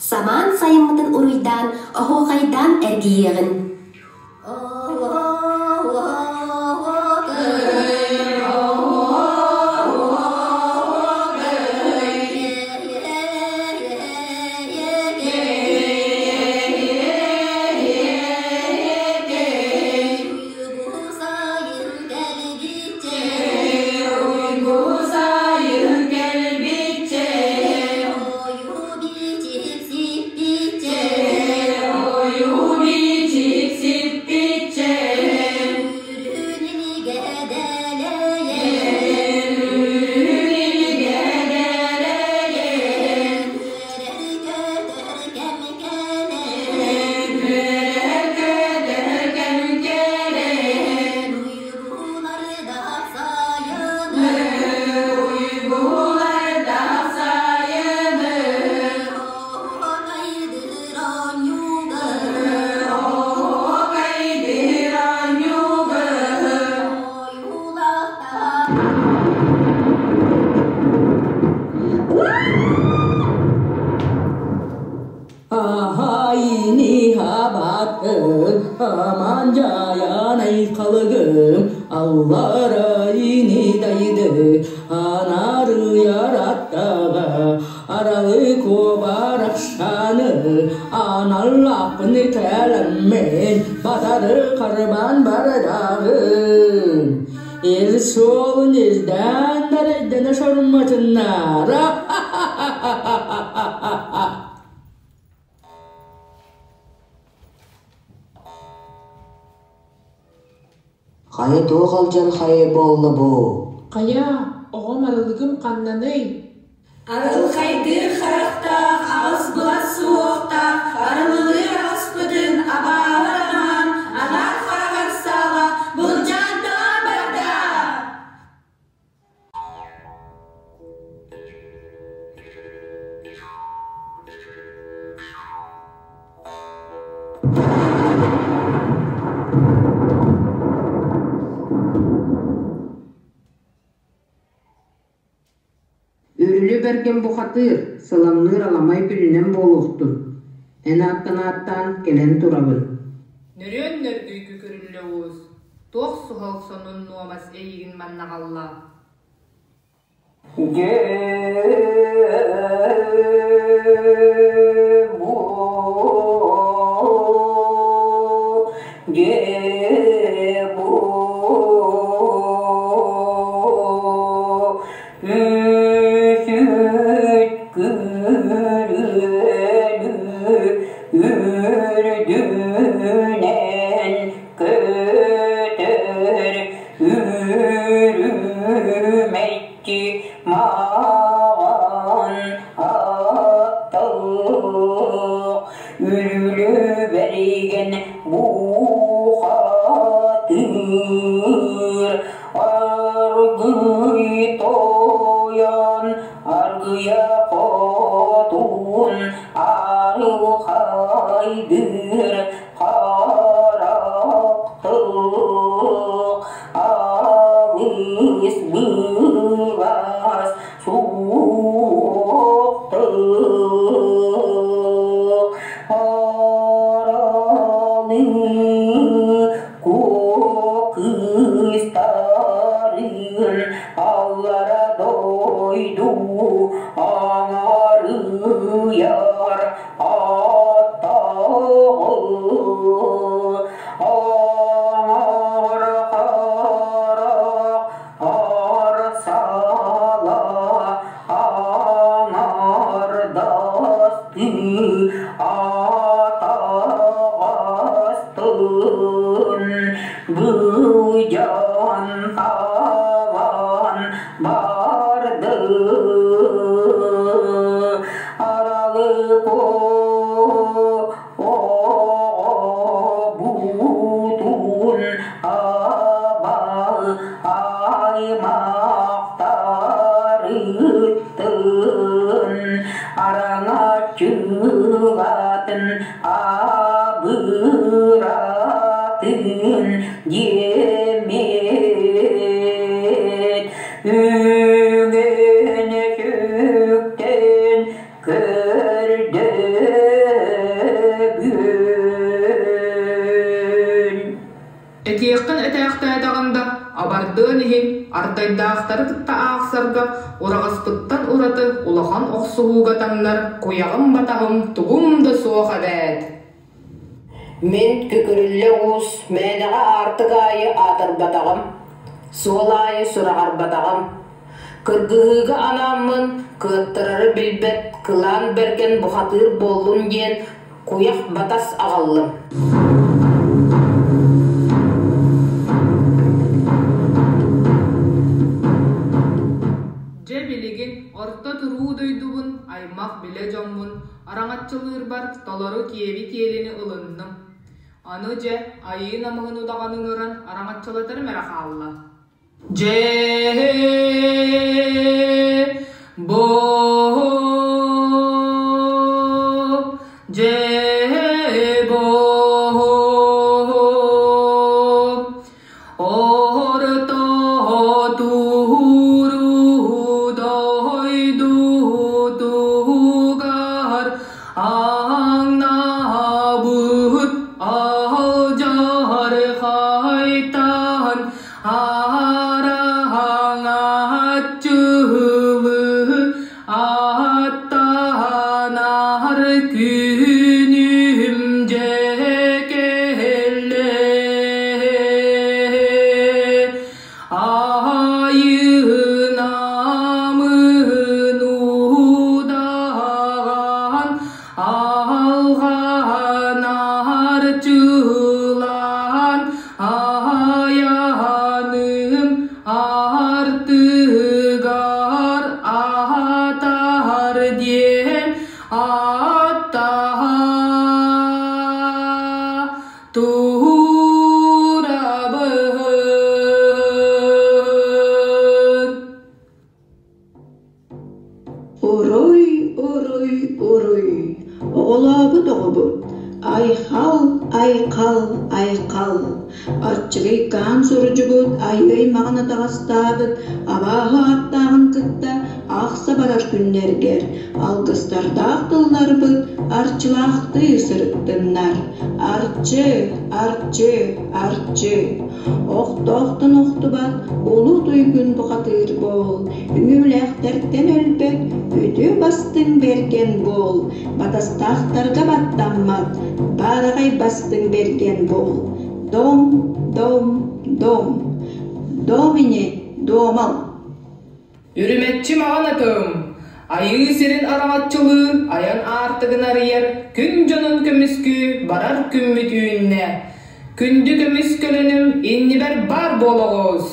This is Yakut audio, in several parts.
Самаан сайыммытын уруйдаан, оһуохайдаан эргийиэҕин. Ахайни хабатын, аман жаянай қалығым, алларайни дайды, анары яраттаға, аралы кобарақшаны, аналлапны кәліммен, батары қарбан бардағым. Эр суолун ирдээн эрэйдэнэ сорумматыннаара. Хайа туох алдьан хайа буолла бу? Хайа, оҕом арылыгым ханнаный? Арылхайдыыр харахтаах, аҕыс былас суһуохтаах, арылылыыр аҕаспытын абааһы анаан, анаан хараҕар саала былдьаан таҕан барда. Үрүлү Бэргэн бухатыыр, сыламныыр аламай күнүнэн буолуохтун, эн ааккын ааттаан кэлэн турабын. Нөрүөн нөргүй күкүрүллэ уус, туох суһал сонун нуомас эйигин маннаҕалла? Дьэ бу дьэ бу үсүт күрүөнү үрдүнэн көтөр үрүмэччи маҕан аттаах үрүлү бэригэн бухатыыр аргый тойон аргыйа хотун арылхайдыр харахтык алыс былас суохтук аралы кыстарын аллара дойду аңарыяр аттағы аңар қарақ арсала аңардасты атағастын быжан талан барды аралы бутун абал аймақтарыттын араҥаччылатын абыратын диэмет үҥэн сүктэн көрдөһөбүн. Тардыан иһин, ардайдаахтары кытта аахсарга ураҕаспыттан ураты улахан охсуһууга таҥнар куйаҕым-батаһым тугум да суох эбээт. Мин Күкүрүллэ Уус мээнэҕэ аартык аайы аатырбатаҕым, суол аайы сураҕарбатаҕым. Кыргыһыыга анааммын кыаттарары билбэт Кылаан Бэргэн бухатыыр буоллун диэн куйах батас аҕаллым. Дьэ билигин орто туруу дойдубун, аймах-билэ дьоммун араҥаччылыырбар толору киэби-киэлини ылынным. Аны дьэ айыы намыһын удаҕан ыҥыран араҥаччылатарым эрэ хаалла. Дьээ бо дьээ бо Орто тууру дойдутугар аҥнаабыт алдьархайтан араҥаччылыы аттанар күнүм дьэ кэллэ. Айыынамын удаҕан алҕанар чылаан айаным артыгар аатар диэн ааттаһа турабын. Уруй, уруй, уруй, оҕолообут оҕобут, айхал, айхал, айхал! Аччыгый Каан сурдьугут айыы аймаҕын атаҕастаабыт абааһы ааттааҕын кытта аахса барар күннэргэр алгыстардаах тылларбыт арчылаахтыы сырыттыннар. Арчы, арчы, арчы! Охтоохтон охтубат улуу туйгун бухатыыр буол, үҥүүлээхтэртэн өлбөт үтүө бастыҥ бэргэн буол, батастаахтарга баттаммат баараҕай бастыҥ бэргэн буол. Дом, дом, дом. Домини, дуомал. Үрүмэччи маҕан атым, айыы сирин араҥаччылыы айан аартыгын арыйар күн дьонун көмүскүү барар күммүт үүннэ. Күндү көмүс көлөнүм иннибэр баар буолоҕус!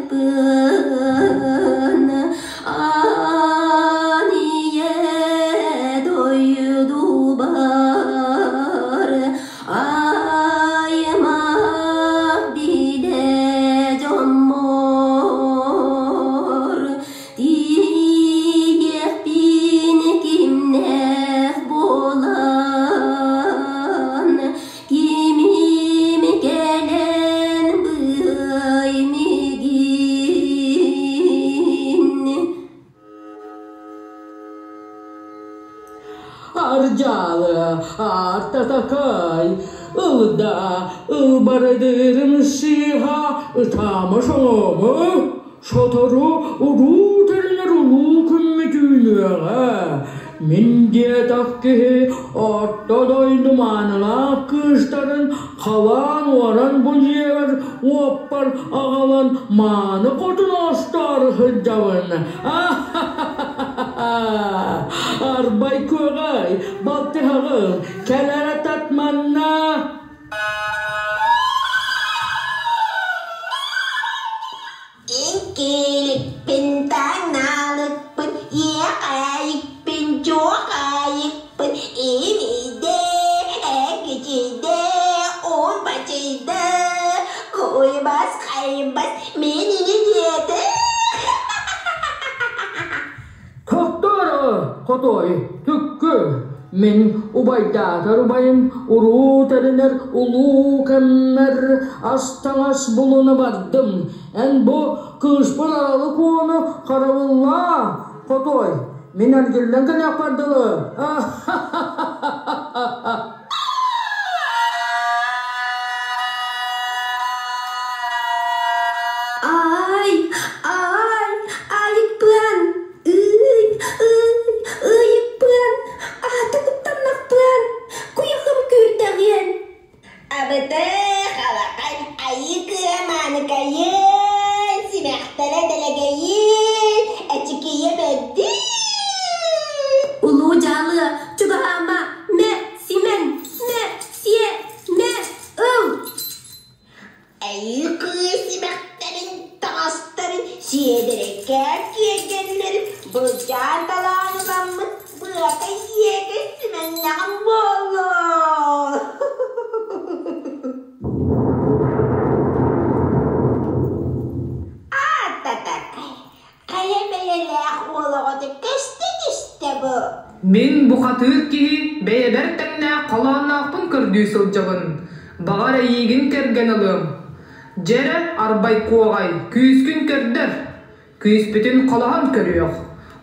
Ыйыппын Аан ийэ дойдубар аймах билэ дьоммор тиийиэхпин кимнээх буолан кимим кэлэн быай мигин. Ардьаалы, артатакай, ылда, ылбарыдырым сыыһа, ытаама соҥоому, сотору уруу тэринэр улуу күммүт үүнүөҕэ. Мин диэтэх киһи орто дойду маанылаах кыыстарын халаан уоран бу дьиэбэр уоппар аҕалан мааны хотун остоору сылдьабын. Арбай күөҕэй, балтыһаҕын, кэлэрэ татманна. Иҥкиликпин таҥналыкпын, иэхэйикпин, чуохайыкпын, имийдэ, экичийдэ, уун бачыйда, куйбас. Хотой, түккү, мин убайдаатар убайым уруу тэринэр улуу кэммэр ас-таҥас булуна бардым. Эн бу кыыспын аралы куону харабыллаа, хотой, мин эргиллэн кэлиэхпэр дылы. Ай, ай, айыкпыан, ый, ый, ыйыкпыан, аата куттаннахпыан, куйахым күүрдэҕиэн. Абытых алакай айыы кыамааныкайын, симэхтэрэ дэлэгэйин, эчикийэ бэрдин. Улуу дьаалыа, чугаһаама, мэ, симэн, мэ, сиэ, мэ, ыл. Айыы кыыс симэхтэрин, таҥастарын, сиэдэрэйкээн киэргэллэрин былдьаан талаан ыламмыт быакай сиэкэй симэннэҕим буолуо. Аататакай, хайа бэйэлээх уол оҕото көстө түстэ бу? Мин бухатыыр киһи бэйэбэр тэҥнээх холоонноохпун көрдүү сылдьабын. Баҕар эйиигин кэргэн ылыам. Дьэрэ, арбай куоҕай, күүскүн көрдөр. Күүспүтүн холоһон көрүөх.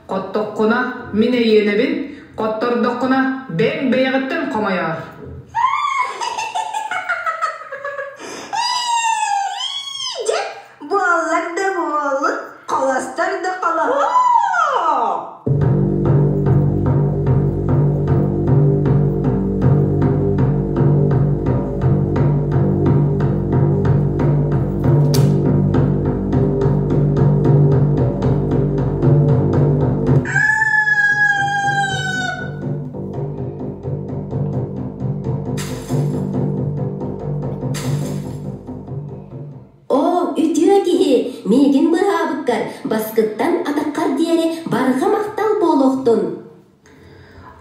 Хоттоххуна, мин эйиэнэбин, хоттордоххуна, бэйэҥ бэйэҕиттэн хомойоор. Дьэ, буоллар да буоллун, холостор да холоһоо! Оо, үтүө киһи, миигин быыһаабыккар баскыттан атаххар диэри барҕа махтал буолуохтун!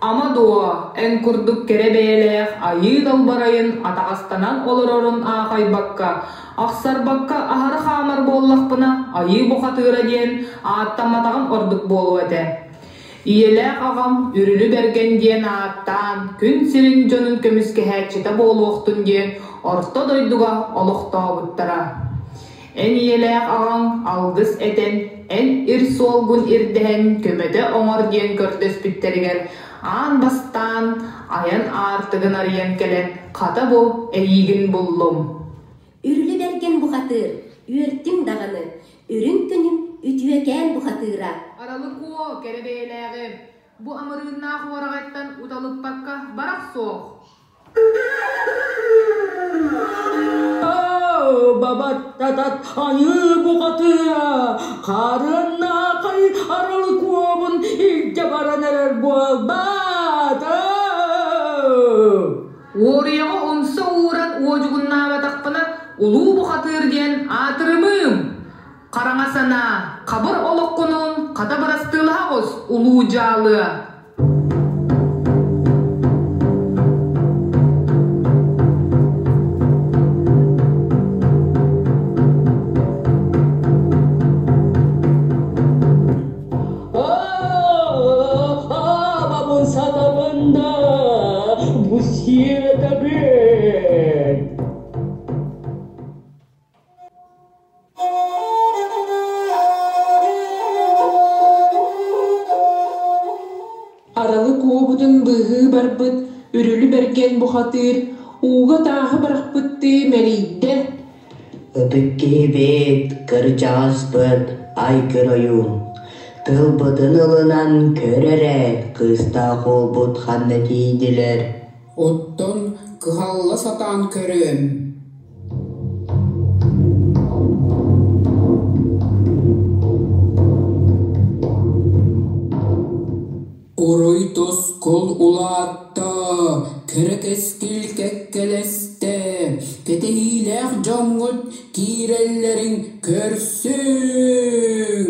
Ама дуо, эн курдук кэрэ бэйэлээх айыы далбарайын атаҕастанан олорорун аахайбакка, ахсарбакка аһары хаамар буоллахпына, айыы бухатыыра диэн ааттамматаҕым ордук буолуо этэ. Ийэлээх аҕам Үрүлү Бэргэн диэн ааттаан, күн сирин дьонун көмүскэһээччитэ буолуохтун диэн орто дойдуга олохтообуттара. Эн ийэлээх аҕаҥ алгыс этэн, эн ир суолгун ирдэһэн көмөтө оҥор диэн көрдөспүттэригэр аан бастаан айан аартыгын арыйан кэлэн хата бу эйиигин буллум. Үрүлү Бэргэн бухатыыр, үөртүҥ даҕаны, үрүҥ күнүм үтүөкээн бухатыыра. Аралы куо, кэрэ бэйэлээҕим, бу амырыыннаах уораҕайтан уталыппакка барах суох. Бабаттатат айыы бухатыыра, хаарыаннаахай аралы куобун илдьэ баран эрэр буолбаат. Уоруйаҕы умса ууран уодьугуннаабатахпына, улуу бухатыыр диэн аатырымыым. Хараҥа санаа, хабыр олоххунуун хата бырастыылаһа оҕус, улуу дьаалыа. Аабабын сатабын да, бу сиэтэбин. Аралы куобутун быыһыы барбыт Үрүлү Бэргэн бухатыыр ууга тааһы бырахпыттыы мэлийдэ. Ытык киһибит, кырдьаҕаспыт, айгыр ойуун, тылбытын ылынан көр эрэ, кыыстаах уолбут ханна тиийдилэр? Оттон кыһалла сатаан көрүөм. Уруй-тускул улаатта, кэрэ кэскил кэккэлэстэ, кэтэһиилээх дьоҥҥут киирэллэрин көрсүҥ!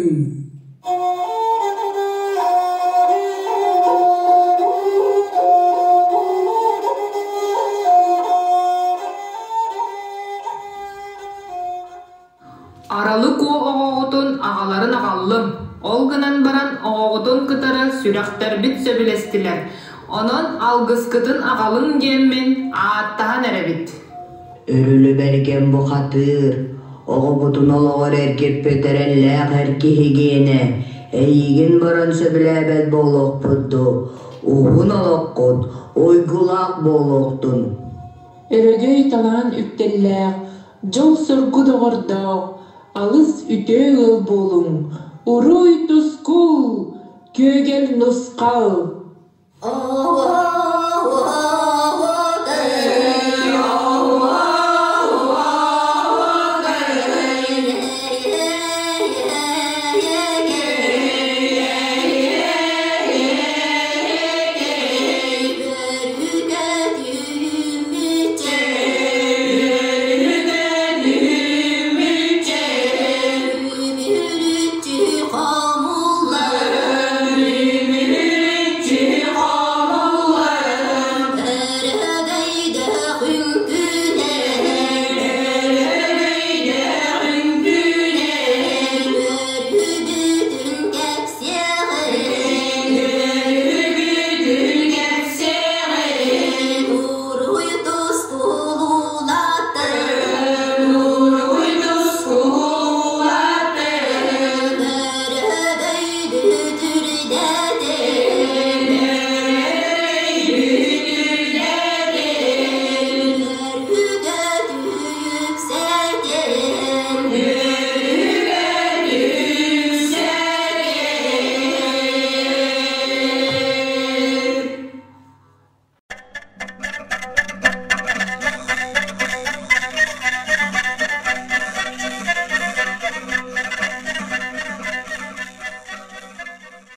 Аралы куо оҕоҕутун аҕаларын аҕаллым, ол гынан баран оҕоҕутун кытары сүрэхтэрбит сөбүлэстилэр. Онон алгыскытын аҕалыҥ диэммин ааттаһан эрэбит. Өрүлү бэргэн бухатыыр, оҕобутун олоҕор эргиппит эрэллээх эр киһи гиэнэ, эйиигин баран сөбүлээбэт буолуохпут дуу, уһун олоххут уйгулаах буолуохтун. Өрөгөй талаан үктэллээх, дьол-соргу доҕордоох, алыс үтүө ыал буолуҥ, уруй-тускул, күөгэл-нусхал!